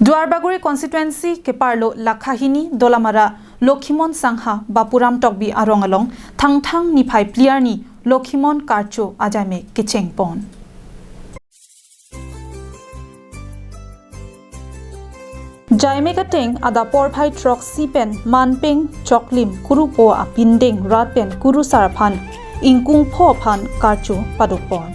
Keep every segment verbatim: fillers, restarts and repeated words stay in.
Duarbagori constituency keparlo Lakhahini Dolamara Lokhimon Sangha Bapuram Tokbi arong along Thangthang niphai phli arni Lokhimon karcho ajaimek kechengpon. Jaimek ateng adap porphai throksi pen manpeng choklim kurupo apindeng rat pen kurusar aphan ingkung pho aphan karcho padokpon.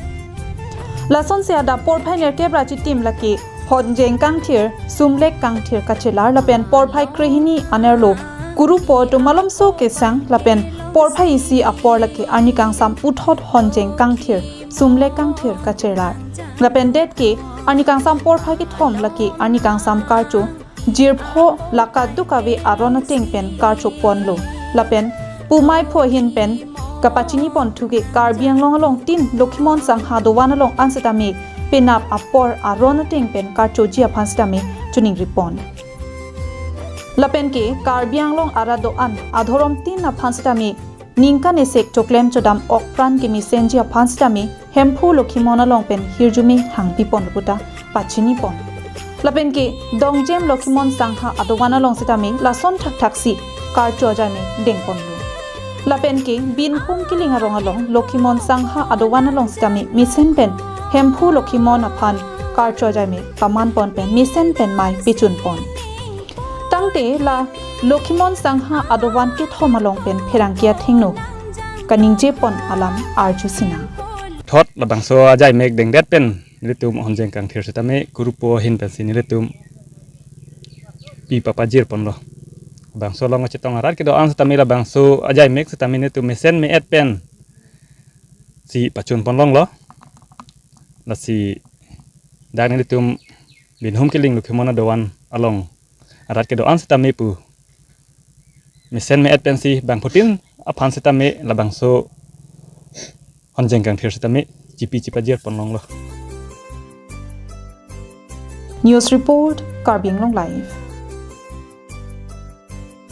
Lasonsi adap porphai nerkep ra chitim lake Honjeng Kangthir, Sumlek Kangthir kachelar lapen porphai krehini anerlo kurupo atum malomso kesang lapen porphai isi apor lake arni kangsam puthot Honjeng Kangthir, Sumlek Kangthir kachelar. Lapen det ke arni kangsam porphai kethom lake arni kangsam karcho jirpho la kadokave aron ateng pen karchoponlo. Lapen pumai pho ahin pen kapachiniponthu ke Karbi Anglong along tin Lokhimon Sangha adovan along an setame penap apor aron ateng pen karchoji aphan setame choningripon. Lapen ke Karbi Anglong arat do-an adhorom tin aphan setame ningkan esek choklem chodam okpran kemesenji aphan setame Hemphu Lokhimon along pen hirjume hangpipon puta pachinipon. Lapen ke Dongjem Lokhimon Sangha adovan along setame lason thakthaksi karcho ajaimek dengponlo. Lapen ke Binhum Kiling arong along Lokhimon Sangha adovan along setame mesen pen Hemphu Lokhimon aphan karcho ajaimek pamanpon pen mesen pen mei pechunpon. Tangte la Lokhimon Sangha adovan kethom along pen pherangke athengno kaningjepon alam arjusinang. Thot labangso ajaimek dengdet pen nelitum Honjeng Kangthir setame kurupo ahin pensi nelitum pi papajirponlo. Labangso along kachetong arat kedo-an setame labangso ajaimek setame nelitum mesen me-et pensi pachunponlonglo. Lasi dak nelitum Binhum Kiling Lokhimon adovan along arat kedo-an setame pu mesen me-et pensi bangphutin aphan setame labangso Honjeng Kangthir setame chipi chipajirponlonglo. News report, Karbi Anglong Live.